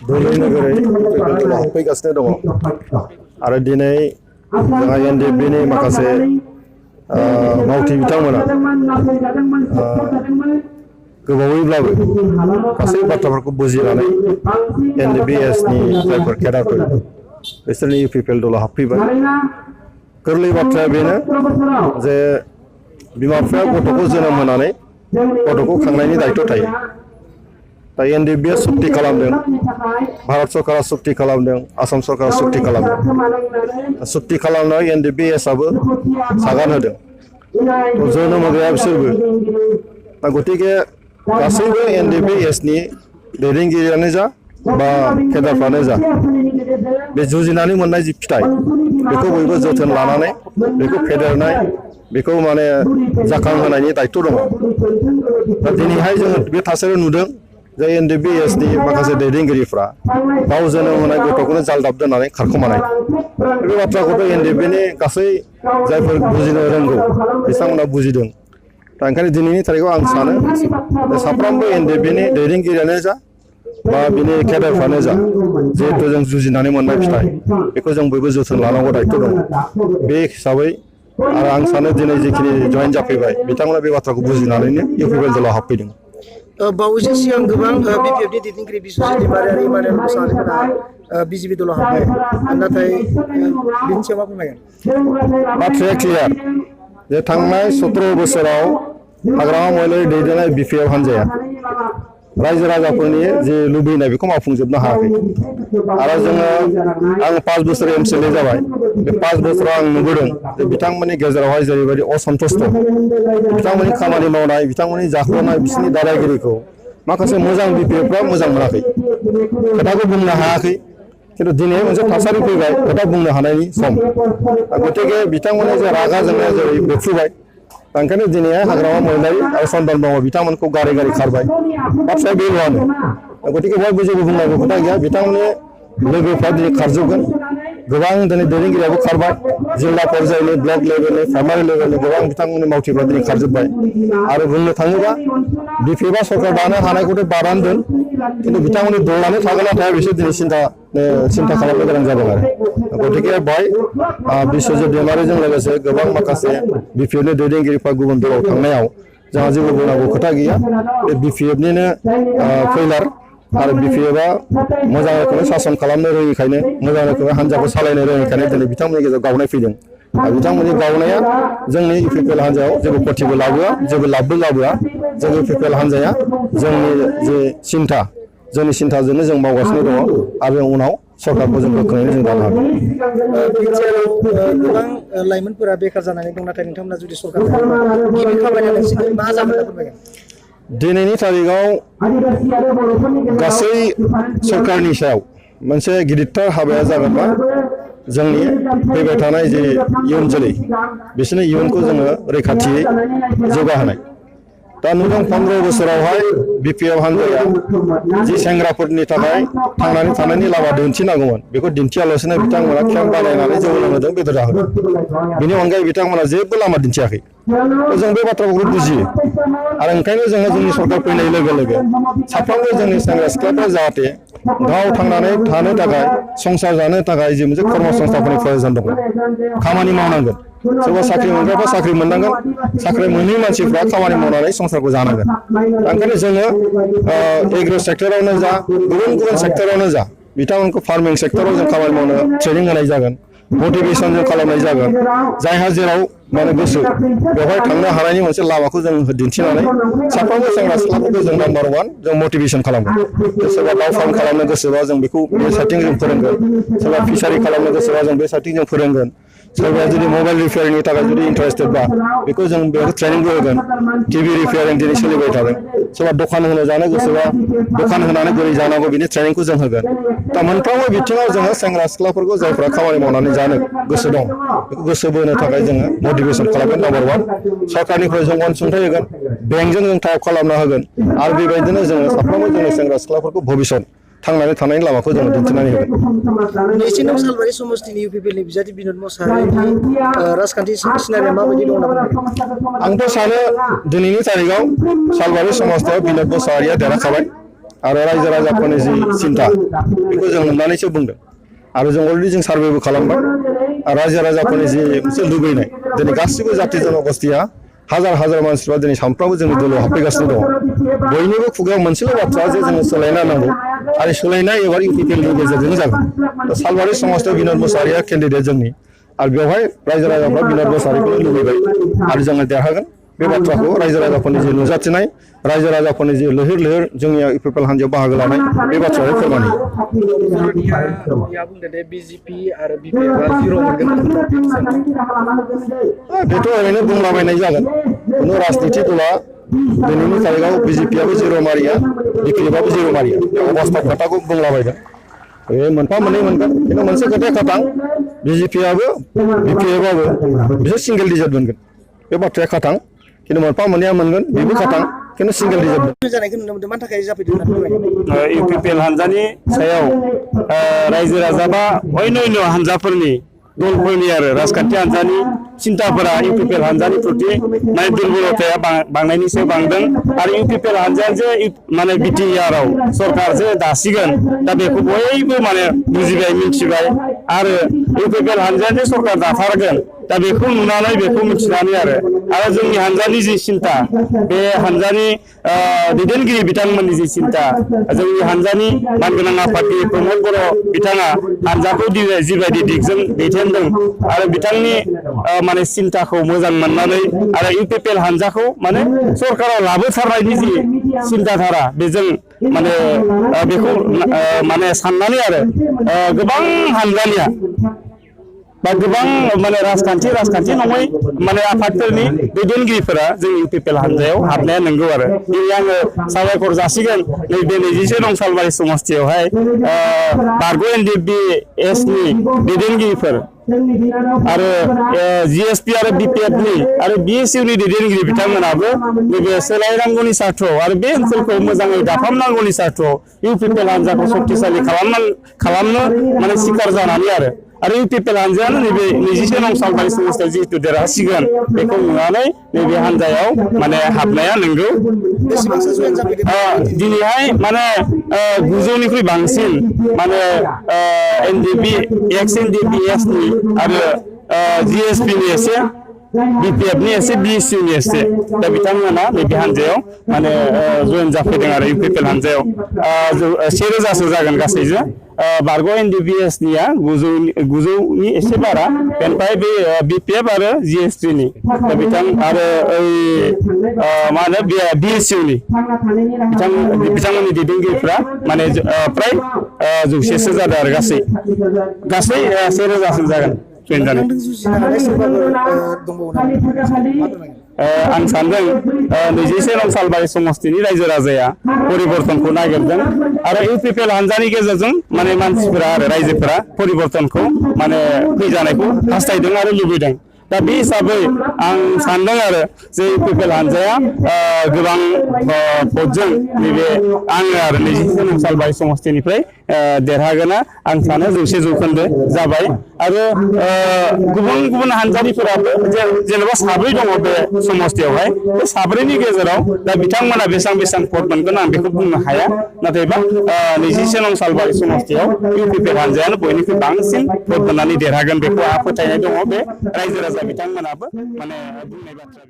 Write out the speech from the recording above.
दलै नोगोरै फैगासिनो दङ आरो दिनै जोंहा एनडिएफबिनि माखासे मावथि बिथांमोना गोबावैब्लाबो गासै बाथ्राफोरखौ बुजिनानै एनडिएफबिएसनि जायफोर केडारफोर बिसोरनि इउपिपिएल दलाव हाबफैबाय गोरलै बाथ्राया बेनो जे बिमा बिफाया गथ'खौ जोनोम होनानै गथ'खौ खांनायनि दायित्व थायो दा एनडिएफबिआ सुक्ति खालामदों भारत सरकारा सुक्ति खालामदों आसाम सरकारा सुक्ति खालामदों सुक्ति खालामनायाव एनडिएफबिएसआबो सागान होदों जोनोम होग्राया बिसोरबो दा गतिके गासैबो एनडिएफबिएसनि दैदेनगिरियानो जा बा केडारफ्रानो जा बे जुजिनानै मोननाय जि फिथाइ बेखौ बयबो जोथोन लानानै बेखौ फेदेरनाय बेखौ माने जाखांहोनायनि दायित्व दङ दा दिनैहाय जोङो बे थासारियाव नुदों जे एनडिएफबिएसनि माखासे दैदेनगिरिफ्रा गाव जोनोम होनाय गथ'खौनो जालदाब दोननानै खारखोमानाय बे बाथ्राखौथ' एनडिएफबिनि गासै जायफोर बुजिनो रोंगौ बिथांमोना बुजिदों दा ओंखायनो दिनैनि थारिखआव आं सानो साफ्रोमबो एनडिएफबिनि दैदेनगिरियानो जा बा बिनि केडारफ्रानो जा जिहेतु जों जुजिनानै मोननाय फिथाइ बेखौ जों बयबो जोथोन लानांगौ दायित्व दङ बे हिसाबै आरो आं सानो दिनै जिखिनि जयेन जाफैबाय बिथांमोना बे बाथ्राखौ बुजिनानैनो इउपिपिएल दलाव हाबफैदों बावैसो सिगां गोबां बिपिएफनि दैदेनगिरि बिश्वजित दैमारि आरो इमानुएल मुसाहारिफोरा बिजेपि दलाव हाबबाय नाथाय बिनि सायाव मा फोरमायगोन बाथ्राया क्लियार जे थांनाय 17 बोसोराव हाग्रामा महिलारि दैदेननाय बिपिएफ हान्जाया रायजो राजाफोरनि जे लुबैनाय बेखौ मावफुंजोबनो हायाखै आरो जोङो आं 5 बोसोर एमसिएलए जाबाय बे 5 बोसोराव आं नुबोदों जे बिथांमोननि गेजेरावहाय जेरैबायदि असन्तुष्ट बिथांमोननि खामानि मावनाय बिथांमोननि जाख्ल'नाय बिसोरनि दादागिरिखौ माखासे मोजां बिपिएफफ्रा मोजां मोनाखै खोथाखौ बुंनो हायाखै खिन्थु दिनै मोनसे थासारि फैबाय खोथा बुंनो हानायनि सम गतिके बिथांमोननि जे रागा जोंनाया जेरै बेरफ्रुबाय ओंखायनो दिनैहाय हाग्रामा महिलारि आरो सन्दन ब्रह्म बिथांमोनखौ गारि गारि खारबाय बाथ्राया बेल'आनो गतिके बयबो जेबो बुंनांगौ खोथा गैया बिथांमोननि लोगोफ्रा दिनै खारजोबगोन गोबां दिनै दैदेनगिरियाबो खारबाय जिल्ला पर्यायनि ब्लक लेभेलनि प्राइमारि लेभेलनि गोबां बिथांमोननि मावथिफ्रा दिनै खारजोब्बाय आरो बुंनो थाङोबा बिपिएफआ सरकार दानो हानायखौथ' बादानो दोन खिन्थु बिथांमोननि दलानो थागोन ना थाया बिसोर दिनै सिन्था खालामनो गोनां जादों आरो गतिके बेवहाय बिश्वजित दैमारिजों लोगोसे गोबां माखासे बिपिएफनि दैदेनगिरिफ्रा गुबुन दलाव थांनायाव जोंहा जेबो बुंनांगौ खोथा गैया बे बिपिएफनिनो फैलार आरो बिपिएफआ मोजां रोखोमै सासन खालामनो रोङिखायनो मोजां रोखोमै हान्जाखौ सालायनो रोङिखायनो दिनै बिथांमोननि गेजेराव गावनाय फैदों आरो बिथांमोननि गावनाया जोंनि इउपिपिएल हान्जायाव जेबो खथिबो लाबोआ जेबो लाबबो लाबोआ जोंनि इउपिपिएल हान्जाया जोंनि जे सिन्था जोंनि सिन्थाजोंनो जों मावगासिनो दङ आरो उनाव सरकारखौ जों गोख्रैनो जों दानो हागोन गोबां लाइमोनफोरा बेखार जानानै दं नाथाय नोंथांमोना जुदि सरकार गिबि खामानिया नोंसोरनि मा जागोन होनना फोरमायगोन दिनैनि थारिखआव गासै सरकारनि सायाव मोनसे गिदिरथार हाबाया जागोनबा जोंनि फैबाय थानाय जे इयुन जोलै बिसोरनि इयुनखौ जोङो रैखाथियै जौगाहोनाय दा नुदों 15 बोसोरावहाय बिपिएफ हान्जाया जि सेंग्राफोरनि थाखाय थांनानै थानायनि लामा दिन्थिनांगौमोन बेखौ दिन्थियालासिनो बिथांमोना केम्प बानायनानै जौ लोंहोदों बेदर जाहोदों बिनि अनगायै बिथांमोना जेबो लामा दिन्थियाखै जों बे बाथ्राखौ बुजियो आरो ओंखायनो जोङो जोंनि सरकार फैनाय लोगो लोगो साफ्रोमबो जोंनि सेंग्रा सिख्लाफ्रा जाहाथे गाव थांनानै थानो थाखाय संसार जानो थाखाय जे मोनसे कर्मसंस्थाफोरनि प्रयोजन दङ खामानि मावनांगोन सोरबा साख्रि मोनग्राफ्रा साख्रि मोननांगोन साख्रि मोनै मानसिफ्रा खामानि मावनानै संसारखौ जानांगोन ओंखायनो जोङो एग्र' सेक्टरावनो जा गुबुन गुबुन सेक्टरावनो जा बिथांमोनखौ फार्मिं सेक्टराव जों खामानि मावनो ट्रेनिं होनाय जागोन मटिभेसन जों खालामनाय जागोन जायहा जेराव माने गोसो बेवहाय थांनो हानायनि मोनसे लामाखौ जों दिन्थिनानै साफ्रोमबो सेंग्रा सिख्लाफोरखौ जों नाम्बार 1 जों मटिभेसन खालामगोन सोरबा दाउ फार्म खालामनो गोसोबा जों बेखौ बे साइटिं जों फोरोंगोन सोरबा फिसारि खालामनो गोसोबा जों बे साइटिं जों फोरोंगोन सोरबाया जुदि मबाइल रिपेयारिंनि थाखाय जुदि इन्टारेस्टेडबा बेखौ जों बेयाव ट्रेनिंबो होगोन टिभि रिपेयारिं दिनै सोलिबाय थादों सोरबा दखान होनो जानो गोसोबा दखान होनानै बोरै जानांगौ बिनि ट्रेनिंखौ जों होगोन दा मोनफ्रोमबो बिथिङाव जोङो सेंग्रा सिख्लाफोरखौ जायफ्रा खामानि मावनानै जानो गोसो दं बेखौ गोसो बोनो थाखाय जोङो मटिभेसन खालामगोन नाम्बार 1 सरकारनिफ्राय जों अनसुंथाइ होगोन बेंकजों जों टाइप खालामना होगोन आरो बेबायदिनो जोङो साफ्रोमबो जोंनि सेंग्रा सिख्लाफोरखौ भबिष्यत थांनानै थानायनि लामाखौ जोङो दिन्थिनानै होगोन 29 सालबारि समष्टिनि इउपिपिएलनि बिजाथि बिनोद मुसाहारिनि राजखान्थि सिनारिया माबायदि दं होनना आंथ' सानो दिनैनि थारिखआव सालबारि समष्टियाव बिनोद मुसाहारिया देरहाखाबाय आरो रायजो राजाफोरनि जि सिन्था बेखौ जों नुनानैसो बुंदों आरो जों अलरेडि जों सार्भेबो खालामबाय आरो रायजो राजाफोरनि जि मोनसे लुबैनाय दिनै गासिबो जाथि जनगोष्ठीया हाजार हाजार मानसिफ्रा दिनै सानफ्रामबो जोंनि दलाव हाबफैगासिनो दङ बयनिबो खुगायाव मोनसेल' बाथ्रा जे जोङो सोलायना नांगौ आरो सोलायनाय एबार इउपिपिएलनि गेजेरजों जागोन सालबारि समाजाव बिनोद मोसाहारिया केन्डिडेट जोंनि आरो बेवहाय रायजो राजाफ्रा बिनोद मोसाहारिखौनो लुबैबाय आरो जोङो देरहागोन बे बाथ्राखौ रायजो राजाफोरनि जि नुजाथिनाय रायजो राजाफोरनि जि लैहोर लैहोर जोंनि इउपिपिएल हान्जायाव बाहागो लानाय बे बाथ्राखौ फोरमान होयो बेथ' ओरैनो बुंलाबायनाय जागोन खुनु राजनिति दला दिनैनि तारिखाव बिजेपियाबो जिर' मारिया बिपिएफआबो जिर' मारिया बे अबस्था खोथाखौ बुंलाबायदों बे मोनफा मोननै मोनगोन खिन्थु मोनसे खोथाया खाथां बिजेपिआबो बिपिएफआबो बिसोर सिंगेल डिजिट मोनगोन बे बाथ्राया खाथां खिन्थु मोनफा मोननैया मोनगोन बेबो खाथां खिन्थु सिंगेल डिजिट जानायखौ नुनो मोनदों मानि थाखाय जाफैदों इउपिपिएल हान्जानि सायाव रायजो राजा बा अन्य हान्जाफोरनि दलफोरनि आरो राजखान्थि हान्जानि सिन्थाफोरा इउपिपिएल हान्जानि प्रति माने दुर्बलताया बांनायनि सायाव बांदों आरो इउपिपिएल हान्जाया जे माने बिटिआरआव सरकार जे दासिगोन दा बेखौ बयबो माने बुजिबाय मिथिबाय आरो इउपिपिएल हान्जाया जे सरकार दाथारगोन दा बेखौ नुनानै बेखौ मिथिनानै आरो जोंनि हान्जानि जि सिन्था बे हान्जानि दैदेनगिरि बिथांमोननि जि सिन्था जोंनि हान्जानि मानगोनां आफादगिरि प्रमद बर' बिथाङा हान्जाखौ जिबायदि दिगजों दैदेनदों आरो बिथांनि माने सिन्थाखौ मोजां मोननानै आरो इउपिपिएल हान्जाखौ माने सरकाराव लाबोथारनायनि जि सिन्थाधारा बेजों माने बेखौ माने साननानै आरो गोबां हान्जानिया बा गोबां माने राजखान्थि नङै माने आफादफोरनि दैदेनगिरिफोरा जोंनि इउपिपिएल हान्जायाव हाबनाया नंगौ आरो दिनै आङो साबायखर जासिगोन नैबे 21 नं सालबारि समस्थियावहाय बारग' एनडिपिएसनि दैदेनगिरिफोर आरो जिएसपि आरो बिपिएफनि आरो बिएसइउनि दैदेनगिरि बिथांमोनाबो नैबे सोलायनांगौनि सार्थ आरो बे ओनसोलखौ मोजाङै दाफामनांगौनि सार्थ इउपिपिएल हान्जाखौ शक्तिशालि खालामनो माने सिखार जानानै आरो इउपिपिएल हान्जायानो नैबे 21 नं सालबारि समस्थियाव जिहेतु देरहासिगोन बेखौ नुनानै नैबे हान्जायाव माने हाबनाया नंगौ दिनैहाय माने 900निख्रुइ बांसिन माने एक्स-एनडिपिएसनि आरो जिएसपिनि एसे बिपिएफनि एसे बिएसइउनि एसे दा बिथांमोना नैबे हान्जायाव माने जयेन जाफैदों आरो इउपिपिएल हान्जायाव 1000सो जागोन गासैजों बारग' एनडिपिएसनिया 900नि एसे बारा बेनिफ्राय बे बिपिएफ आरो जिएसटिनि दा बिथां आरो मा होनो बिएसइउनि बिथांमोननि दैदेनगिरिफ्रा माने फ्राय 100सो जादों आरो गासै 1000सो जागोन आं सानदों 21 नं सालबारि समस्थिनि रायजो राजाया परिबर्तनखौ नागिरदों आरो इउपिपिएल हान्जानि गेजेरजों माने मानसिफोरा आरो रायजोफोरा परिबर्तनखौ माने फैजानायखौ हास्थायदों आरो लुबैदों दा बे हिसाबै आं सानदों आरो जे इउपिपिएल हान्जाया गोबां भटजों नैबे आङो आरो 21 नं सालबारि समस्थिनिफ्राय देरहागोना आं सानो 100% जाबाय आरो गुबुन हान्जानिफोराबो जेनेबा 7 दङ बे समस्थियावहाय बे 7नि गेजेराव दा बिथांमोना बेसेबां भट मोनगोन आं बेखौ बुंनो हाया नाथायबा 21 नं सालबारि समस्थियाव इउपिपिएल हान्जायानो बयनिख्रुइ बांसिन भट मोननानै देरहागोन बेखौ आंहा फोथायनाय दङ बे रायजो राजा बिथांमोनाबो माने बुंनाय बाथ्रा